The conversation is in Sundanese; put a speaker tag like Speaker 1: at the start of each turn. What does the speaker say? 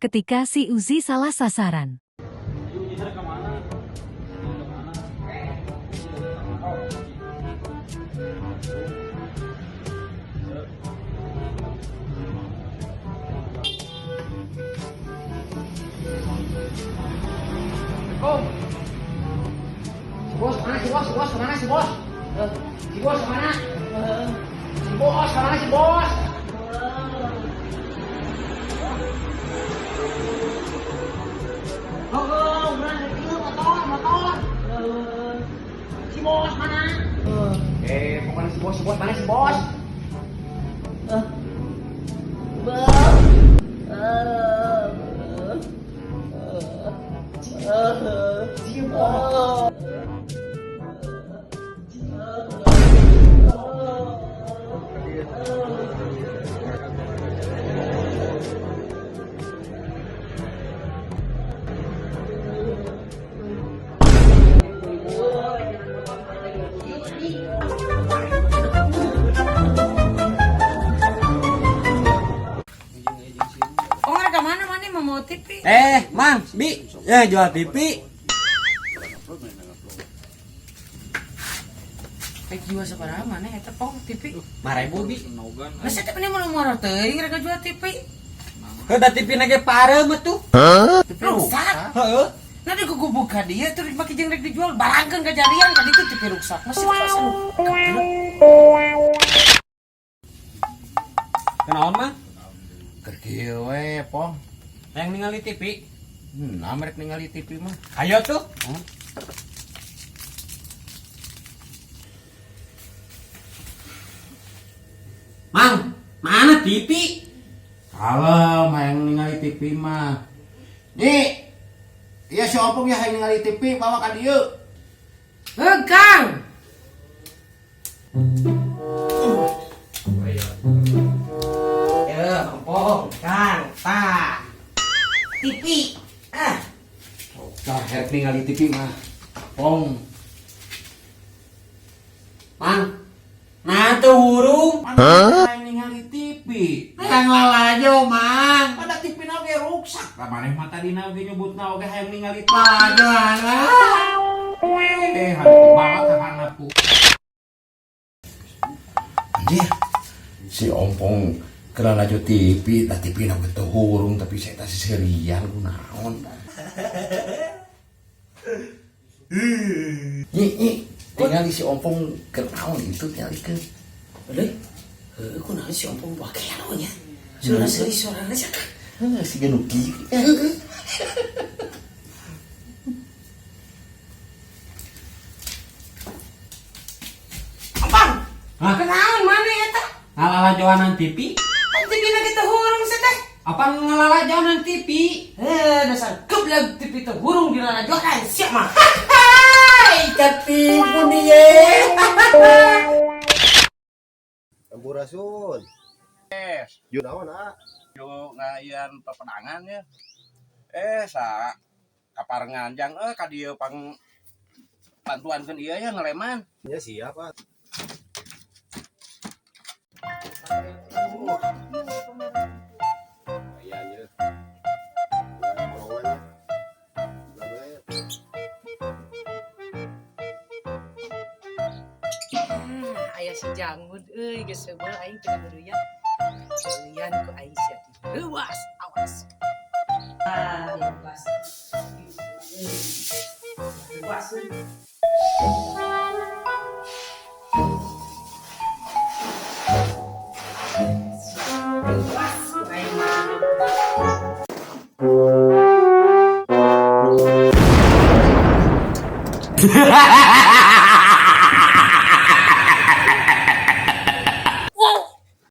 Speaker 1: Ketika si Uzi salah sasaran.
Speaker 2: Om. Si bos mana si bos? Si bos kemana si bos? Si bos kemana? Si bos kemana si bos? Oh, mana itu motor, motor. Si bos mana? Pokoknya si bos mana si bos? Si bos.
Speaker 3: Oh, mereka mana mana mau mau TV?
Speaker 4: Mang, Bi, jual TV.
Speaker 3: Rek jual sabaraha mana eta pong TV?
Speaker 4: 5.000, Bi.
Speaker 3: Masa teh mau murah teuing rek jual TV?
Speaker 4: Heuh, da TV na ge pareum atuh.
Speaker 3: TV rusak.
Speaker 4: Heeh.
Speaker 3: Nah di gugubug ka dieu teh make jeung rek dijual barangkeun kajadian ka ditu TV rusak. Masih pas lu.
Speaker 4: Kenaon, Mang?
Speaker 5: Keur kieu we, Pong.
Speaker 4: Yang ningali TV.
Speaker 5: Nah, merek ningali TV mah.
Speaker 4: Ayo tuh. Mang, mana TV?
Speaker 5: Kalem hayang ningali TV mah. Nyi. Iya si Opung ya hayang ningali TV bawa ka dieu.
Speaker 3: Heuh, Kang. Ya, Opung, Kang, tah. TV. Ah,
Speaker 5: Tah herek ningali TV mah. Pong.
Speaker 4: Mang, nah tuh hurung.
Speaker 5: Hayang ningali TV.
Speaker 4: Hayang lalajo, Mang.
Speaker 5: Pada TV na oge ruksak. Lah maneh mah tadina oge nyebutna oge hayang ningali TV.
Speaker 4: Lalajo, ah.
Speaker 5: Hantu banget ka anakku. Anjir, si Ompong kena laju TV, lah TV na teu hurung tapi saya teh serian kunaon. Nyi, nyi, tinggal si Ompong keur naon itu tingalikeun.
Speaker 3: Euy. Heuh, kunaon si Ompong bakean nya. Suara seuri suarana sia.
Speaker 5: Heuh, si genuki.
Speaker 3: Ompong.
Speaker 4: Hah?
Speaker 3: Kenaon mana eta?
Speaker 4: Ngalalajoanan TV?
Speaker 3: Kan TV na kita hurung sih teh.
Speaker 4: Apa ngalalajoanan TV?
Speaker 3: Dasar geblek TV teh hurung di lalajoan siap mah.
Speaker 4: Hai, ketipu nih.
Speaker 6: Sampurasun. Yo naon ah?
Speaker 5: Yo ngaian pepedangan ya. Sa kaparengan jang ka dieu pang bantuankeun ieu ya ngeleman.
Speaker 6: Ya siap ah. Lumayan ya. Borongan ya. Bulan we.
Speaker 3: Aya si Jangud euy geus seubeuh aing teu beureuyat. Beureuyat ku aing sia leuwas awas. Ah, leuwas. Leuwas. Leuwas ku aing mah.